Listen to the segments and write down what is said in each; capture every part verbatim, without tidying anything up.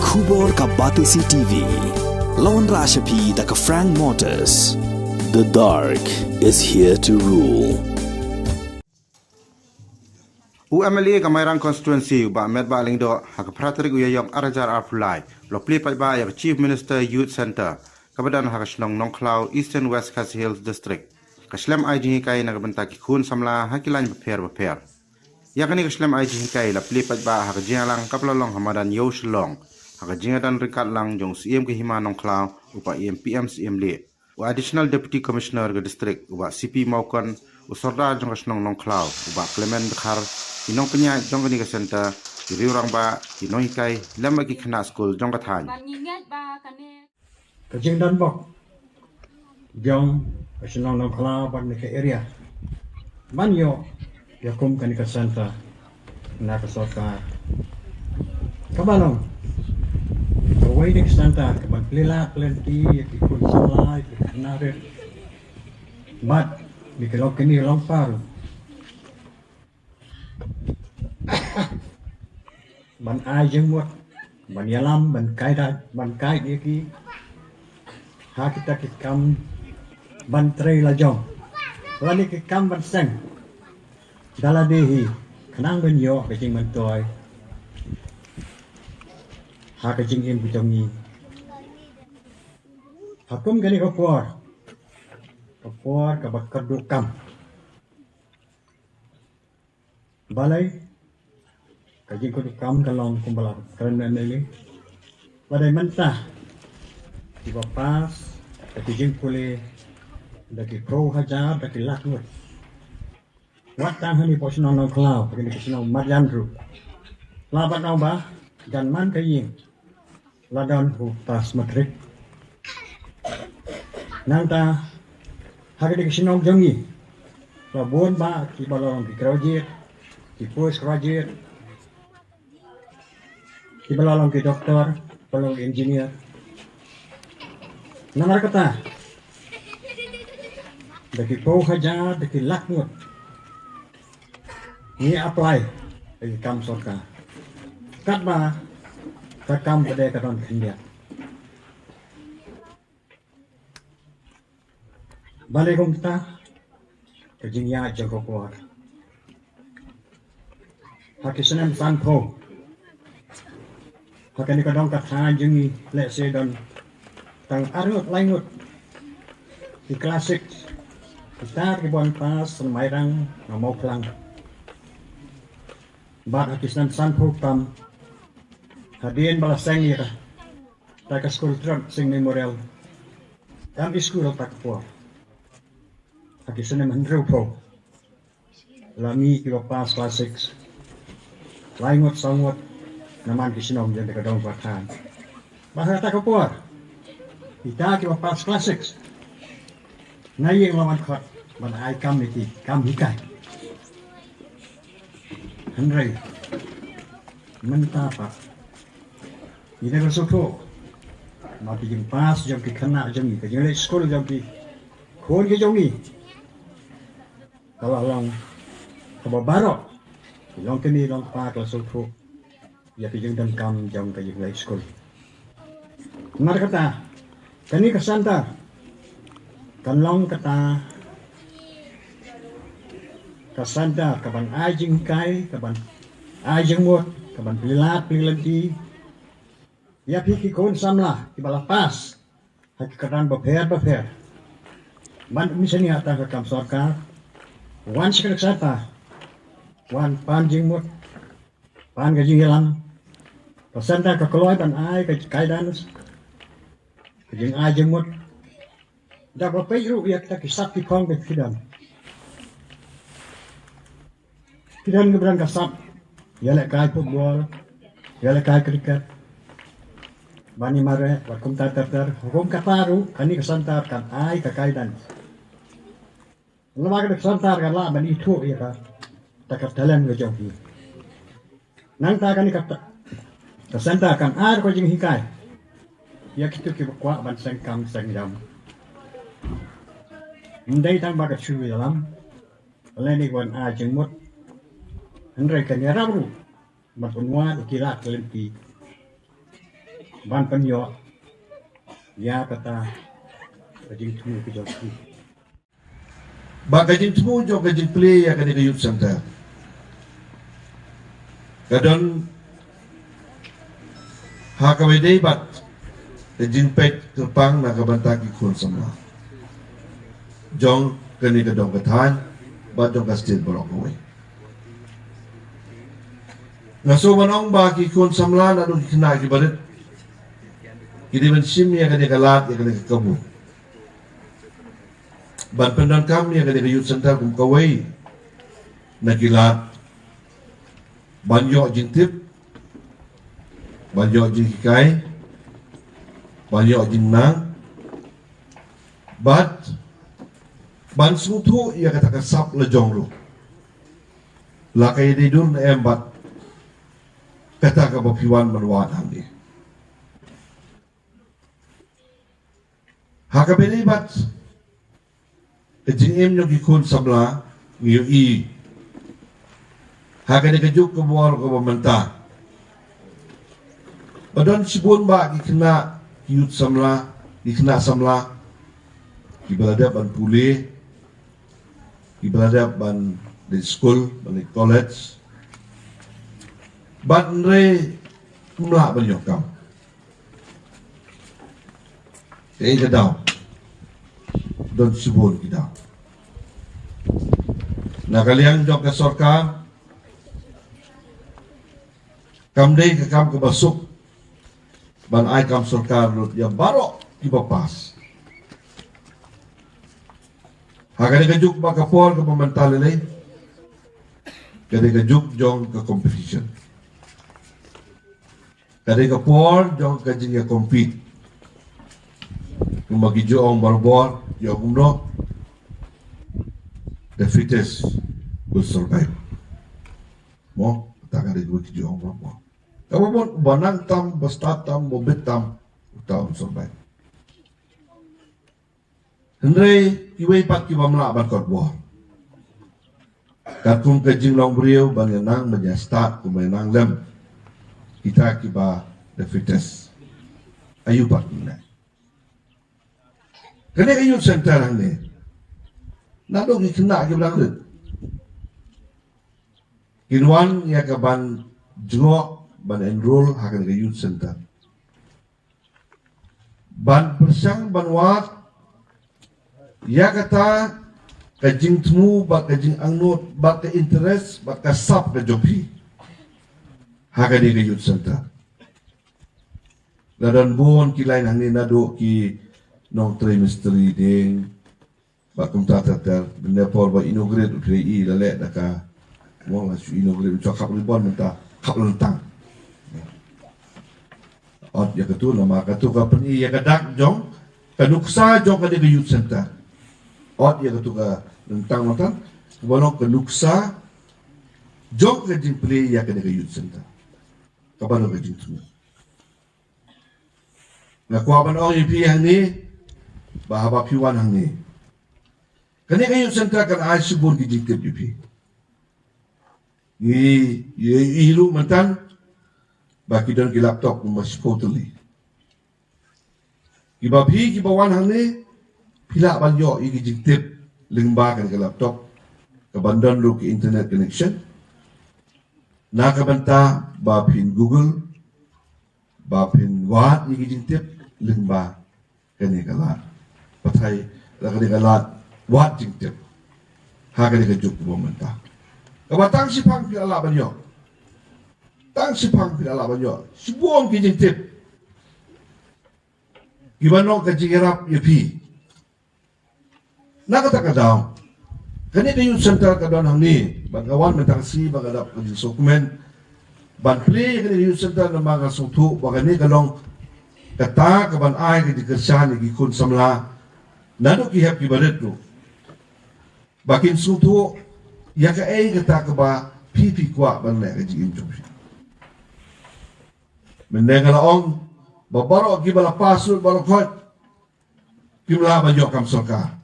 Khubor ka Batesi T V. Lawan Rashapi da ka Frank Motors. The dark is here to rule. U M L A ka Mairang Constituency, u Bah Metbah Lyngdoh, ha ka phra tarik u Ïaïong ar hajar arphew lai, u la plie paidbah ïa ka Chief Minister Youth Centre, kaba don ha ka shnong Nongkhlaw, Eastern West Khasi Hills District. Ka shlem ai jinghikai na ka bynta ki khun samla ha ki lain bapher bapher. Ïa kane ka shlem ai jinghikai la plie paidbah ha ka jingïalang kaba la long ha madan Ïew Shillong, ha ka jingïadon ryngkat lang jong u Syiem ka Hima Nongkhlaw, u Bah M P M Syiem Leh, u Additional Deputy Commissioner ka District, u Bah C P Mawkon, u Sordar jong ka shnong Nongkhlaw, u Bah Clement Dkhar, ki nongpynïaid jong kane ka centre, ki riew rangbah, ki nonghikai, lem bad ki khynnah skul jong ka thaiñ. Ka jingdon bok jong ka shnong Nongkhlaw bad kane ka area ban ïoh ïa kum kane ka centre na ka sorkar. Kaba long kawei na ki centre kaban plie lad plie lynti ïa ki khun samla, ïa ki khynnah rit bad ïa ki longkmie longkpa ruh. Ban ai jingmut, ban ïalam, ban kai da, ban kai ïa ki ha kita ki kam ban trei la jong, lane ki kam ban seng. Da lade hi khnang ban ïoh ka jingmyntoi ha ka jingim ka jong ngi. Ha kum kane ka por, ka por kaba kyrduh kam. Balei ka jingkyrduh kam ka long kumba la kren mynne? Ba dei mynta kiba pass da ki jingpule da ki phew hajar, da ki lak ngut. Wat tang hangne hapoh shnong Nongkhlaw, ha kine ki shnong marjan ruh, la bad nong ba jan man ka ïing la don u pass matric. Nangta ha kine ki shnong jong ngi la bun bha kiba la long ki graduate, ki post graduate, kiba la long ki doktor, ba long engineer. Namar kata, da ki phew hajar, da ki lak ngut ngi apply ïa ki kam sorkar. Katba ka kam ka dei ka don khyndiat. Balei kumta? Ka jingïaid jong ka por. Ha ki snem sanphew, ha kane ka dong ka thaiñ jong ngi lehse don tang ar ngut lai ngut ki class six, kita ki ban pass na Mairang, na Mawphlang. Bad ha ki snem sanphew tam, hadien ba la seng ïa kata ka skul Trot Sing Memorial, kam ki skul ha kata ka por. Ha ki snem hynriewphew la mih kiba pass class six, lai ngut saw ngut na man ki shnong jong ka dong ka thaiñ. Bad ha kata ka por, kita kiba pass class six, nga ïeng la wan khot ban ai kam ïa ki, kam hikai. Hynrei mynta pat ngi dang sngewthuh ba ka jingpass jong ki khynnah jong ngi, ka jingleit skul jong ki khun ki jong ngi, ka la long kaba baroh ki longkmie longkpa ki la sngewthuh ïa ka jingdonkam jong ka jingleit skul. Namar kata, kane ka centre kan long kata ka centre kaban ai jinghikai, kaban ai jingmut, kaban plie lad plie lynti ïa phi ki khun samla kiba la pass ha ki kyrdan bapher bapher. Ban ym shaniah tang ka kam sorkar, wan sha kane ka centre, wan pan jingmut, pan ka jingïalam. Ka centre ka kloi ban ai ka guidance, ka jingai jingmut. Da ba peit ruh ïa kita ki sap ki phong ki don, ki don kiba don ka sap ïalehkai football, ïalehkai cricket, ban ïa mareh bad kumta ter ter. Kum kata ruh kane ka centre kan ai ka guidance. Namar ka centre kan lah ban ithuh ïa ka, ta ka talent ka jong ki. Nangta kane ka ta-, ka centre kan ai ka jinghikai ïa kito kiba kwah ban seng kam seng jam. Ym dei tang ba ka shu ïalam, lane ban ai jingmut, hynrei kan ïarap ruh ban pynwad ïa ki lad ki lynti. ban pynïoh ïa kata ka jingthmu ka jong ki. Ba ka jingthmu jong ka jingplie ïa kane ka youth center ka don ha kawei de bad ka jingpeit kyrpang na ka bynta ki khun samla jong kane ka dong ka thaiñ bad jong ka state baroh kawei. Nga sngew ban ong ba ki khun samla naduh ki khynnah ki barit ki dei ban shim ïa kane ka lad, ïa kane ka kabu ban pyndonkam ïa kane ka youth center kum kawei na ki lad ban ïoh jingtip, ban ïoh jinghikai, ban ïoh jingnang bad ban sngewthuh ïa kata ka sap la jong ruh, la ka ïadei dur ne em bad kata kaba phi wan ban wad hangne. Ha kaba ïadei bad ka jingim jong ki khun samla, ngi ïohi ha kane ka juk ka bor kaba mynta ba don shibun bah ki khynnah, ki youth samla, ki khynnah samla kiba la dep ban pule, kiba la dep ban leit skul, ban leit college bad hynrei ym lah ban ïoh kam. Kaei ka daw? Don shibun ki daw. Na ka liang jong ka sorkar, kam dei ka kam kaba suk ban ai kam sorkar lut ïa baroh kiba pass. Ha kane ka juk bad ka por kaba mynta lei lei, ka dei ka juk jong ka competition. Ka dei ka por jong ka jingïa compete. Kumba ki ju ong barabor, ïa kumno, the fittest will survive. Mo, kata ka dei kumba ki ju ong barabor. Kaba bun, ba nang tam, ba stad tam, ba bit tam, uta un survive. Hynrei kiwei pat ki bym lah ban kot bor. Katkum ka jinglong briew ban ïa nang ban ïa stad kumba ïa nang lem. Kita kiba the fittest. Aïu pat ki leh. Kane ka youth center hangne, naduh ki khynnah kiba dang rit kin wan ïa ka ban jngoh ban enroll ha kane ka youth center. Ban pyrshang ban wad ïa kata ka jingthmu bad ka jingangnud bad ka interest bad ka sap ka jong phi ha kane ka youth center. La don bun ki line hangne, naduh ki nongtrei mistri ding, bad kumta ter ter, mynne por ba inaugurate u trei i la leh da ka, mo, la shu inaugurate, u shu khap ribbon mynta khap lyntang. Ot ïa katu namar katu ka pyni ïa ka dak jong ka nuksa jong kane ka youth center. Ot ïa katu ka lyntang mynta kaba long ka nuksa jong ka jingplie ïa kane ka youth center. Kaba long ka jingthmu. Nga kwah ban ong ïa phi hangne ba haba phi wan hangne, kane ka youth center kan ai shibun ki jingtip ïa phi. Ngi ïohi ruh mynta ba ki don ki laptop kumba shiphew tylli. Kiba phi kiba wan hangne phi lah ban ïoh ïa ki jingtip lyngba kane ka laptop, kaban don ruh ki internet connection, na ka bynta ba phin Google, ba phin wad ïa ki jingtip lyngba kane ka lad. Pathai la kane ka lad wad jingtip ha kane ka juk kaba mynta. Kaba tang shiphang phi la lah ban ïoh. Tang shiphang phi la lah ban ïoh shibun ki jingtip kiban long ka jingïarap ïa phi. Na kata ka daw, kane ka youth center ka don hangne, bad nga wan mynta ka sngi ba nga dap ka jingsngewkmen ban plie ïa kane ka youth center namar nga sngewthuh ba kane ka long kata kaban ai ka jingkyrshan ïa ki khun samla naduh ki hep kiba rit ruh, ba kin sngewthuh ïa kaei kata kaba phi phi kwah ban leh ka jingim jong phi. Mynne nga la ong ba baroh kiba la pass ruh baroh khoit kim lah ban ïoh kam sorkar.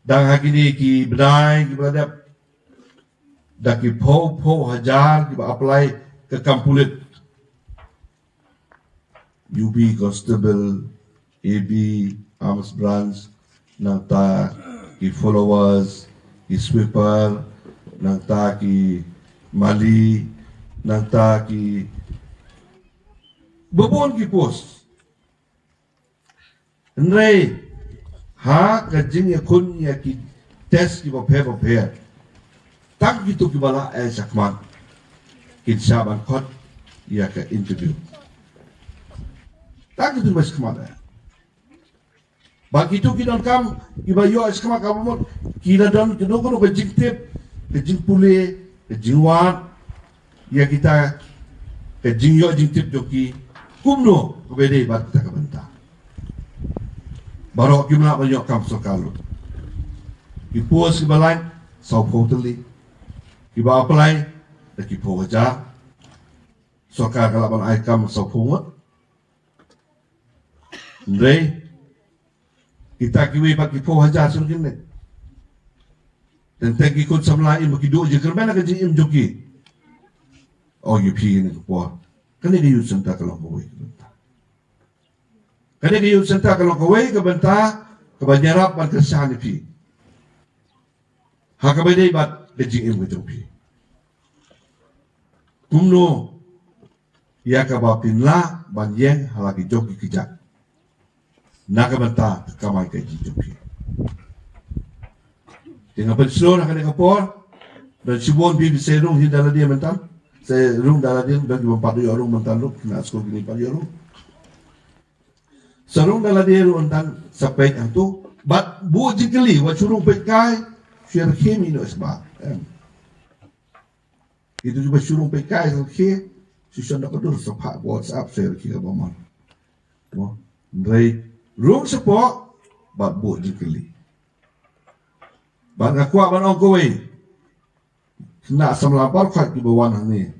Dang ha kine ki bnai kiba la dep, da ki phew phew hajar kiba apply ka kam pulit. U B Constable, A B Arms Branch, nangta ki followers, ki sweeper, nangta ki mali, nangta ki bun ki post. Hynrei ha ka jingïakhun ïa ki test kiba pher ba pher, tang kito kiba la ai shakhmat kin shah ban khot ïa ka interview. Tang kito kiba shakhmat, eh. Ba kito ki donkam kiba ïoh shakhmat kaba mut ki la don kano kano ka jingtip, ka jingpule, ka jingwad ïa kita, ka jingïoh jingtip jong ki kumno kaba dei bad kita ka bynta. Baroh kim lah ban ïoh kam sorkar lut. Ki post kiba lain, sawphew tylli. Kiba apply da ki phew hajar. Sorkar ka lah ban ai kam sawphew ngut. Hynrei kita kiwei pat ki phew hajar shuh kin leh. Teng teng ki khun samla im ki duh jingkyrmen ha ka jingim jong ki. O ïa phi, kane ka por, kane ka youth centre ka long kawei ka bynta. Kane ka youth centre ka long kawei ka bynta kaba ïarap ban kyrshan ïa phi ha kaba dei bad ka jingim ka jong phi. Kumno ïa kaba phin lah ban ïeng ha la ki jong ki kjat na ka bynta ka kamai kajih jong phi. Te nga pynshlur ha kane ka por, don shibun phi phi sa rung hi da lade mynta, sa rung da lade, don kiba pat ïoh rung mynta ruh, na skul kine pat ïoh rung. Sa rung da lade ruh mynta, sa peit hangto bad buh jingkylli, wat shu rung peit kai, shu ïa rkhie mih noh shabar. Em. Ito kiba shu rung peit kai, shu rkhie, shu shon da ka dur, sa phah WhatsApp, shu ïa rkhie kaba mon. Mo, hynrei rung shapoh bad buh jingkylli. Bad nga kwah ban ong kawei, khynnah samla baroh kiba wan hangne,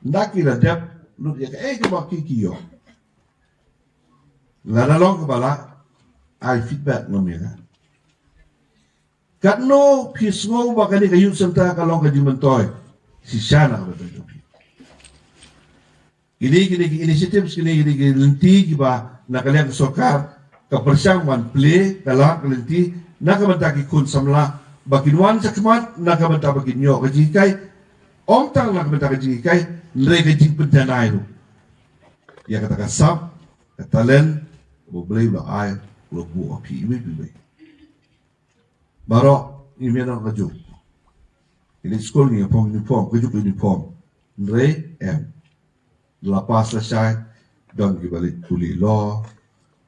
ynda ki la dep lut ïa kaei kaba ki ki ïoh, lada long kaba lah, ai feedback noh ïa nga. Katno phi sngew ba kane ka youth centre ka long ka jingmyntoi shisha na ka bynta jong phi? Kine, kine ki initiatives, kine, kine ki lynti kiba na ka liang ka sorkar ka pyrshang ban plie ka lad ka lynti na ka bynta ki khun samla ba kin wan shakhmat na ka bynta ba kin ïoh ka jinghikai. Ym tang na ka bynta ka jinghikai, hynrei ka jingpynjanai ruh ïa kata ka sap, ka talent ba U Blei u la ai, u la buh ha phi iwei pa iwei. Baroh ngi mih na ka juk. Ngi leit skul ngi phong uniform, ka juk uniform. Hynrei em. La pass lashai, don kiba leit pule law,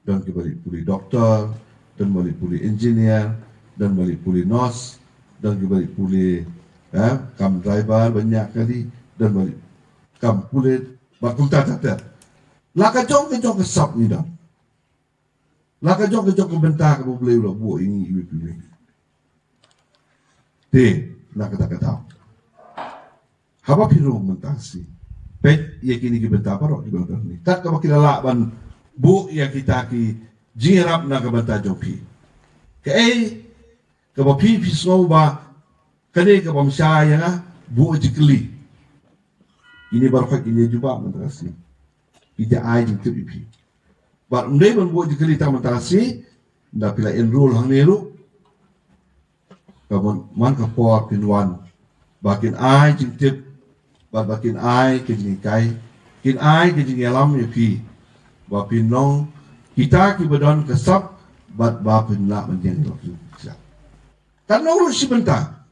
don kiba leit pule doctor, don ba leit pule engineer, don ba leit pule nurse, don kiba leit pule, eh, kam driver ban ñiah kali, don ba leit kam pulit, bad kumta ter ter. La ka jong ka jong ka sap ngi don. La ka jong ka jong ka bynta kaba U Blei u la buh ïa ngi iwei pa iwei. Te na kata ka daw, haba phi rung mynta ka sngi, peit ïa kine ki bynta baroh kiba don hangne. Kat kaba ki la lah ban buh ïa kita ki jingïarap na ka bynta jong phi. Kaei kaba phi phi sngew ba kane ka bym shai ïa nga, buh jingkylli. Kine baroh kine jubab mynta ka sngi. Ki jia ai jingtip ïa phi. Bad ym dei ban buh jingkylli tang mynta ka sngi, ynda phi la enroll hangne ruh, ka mon man ka por phin wan ba kin ai jingtip, bad ba kin ai ka jinghikai, kin ai ka jingïalam ïa phi, ba phin long kita kiba don ka sap, bad ba phin lah ban ïeng ïa ki. Katno ruh shi bynta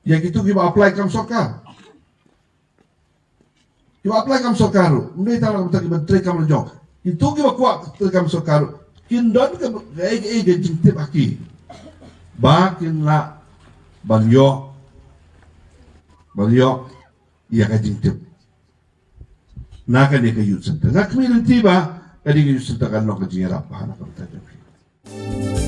ïa kito kiba apply kam sorkar. Kiba apply kam sorkar ruh, ym dei tang la ka bynta kiba trei kam la jong. Kito kiba kwah trei kam sorkar ruh kin don ka, ka, ka, ka jingtip ha ki ba kin lah ban ïoh, ban ïoh ïa ka jingtip na kane ka youth centre. Nga khmih lynti ba kane ka youth centre kan long ka jingïarap bha na ka bynta jong phi.